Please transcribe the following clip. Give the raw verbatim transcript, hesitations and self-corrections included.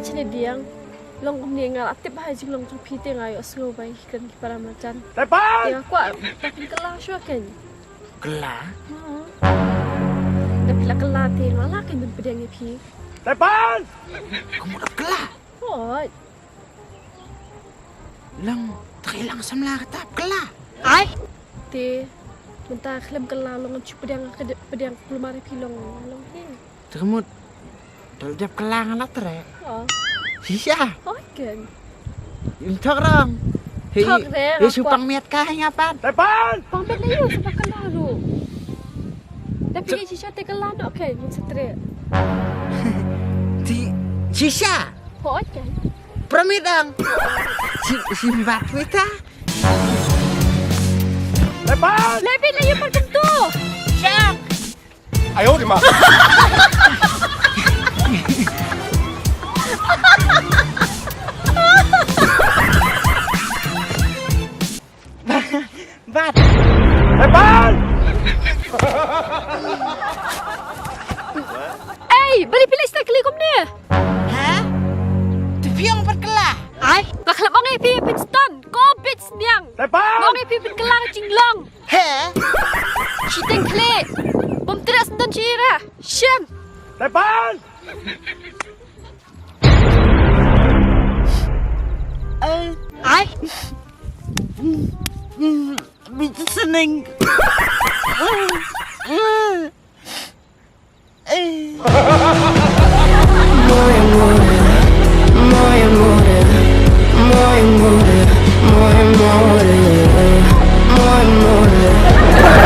Chine biang. Long kumne nga la tip ba ha jinglong jong phi te nga ïohsngew ba ïa ki kren ki para marjan. Tepan! Te nga kwah ba phin kylla shuwa kein. Kylla? Hmm. Da phi la kylla te nga la kein ban pdiang ïa phi. Tepan! Ka mut da kylla? Hooid. Long, te ka i lang samla kata ba kylla. Ai. Te mynta khlem kylla long ngan shu pdiang ka de-, pdiang kulmar ïa phi long, long hi. Te ka mut da la dep kylla nga la treh. Oh. Shisha. Hooid kein. Im thok rong. Hi. Thok re, hi, shu kwah pang miat ka hi nga pat. Tepan! Pang miat na ïa u sa ba kylla ruh. Da phi shisha te kylla noh kein, ngin sa treh. Te shisha. Hooid kein. Promise dong. Shi, shi bat kita. Lepas. Lepas na ïa pat kumtu. Shang. Ayo di ma. Bat. Lepas. Ei, balei phi leh stet kli kumne? Ha? Te phi ong pat kylla. Ai, nga khlem ong ïa phi, phin stun. Ko bit sniang. Lepas. Nga ong ïa phi phin kylla ka jinglong. He? Shiteng khleh. Bym treh sdang shi ira. Shem. Tepan. Eh, ai. Bit sning.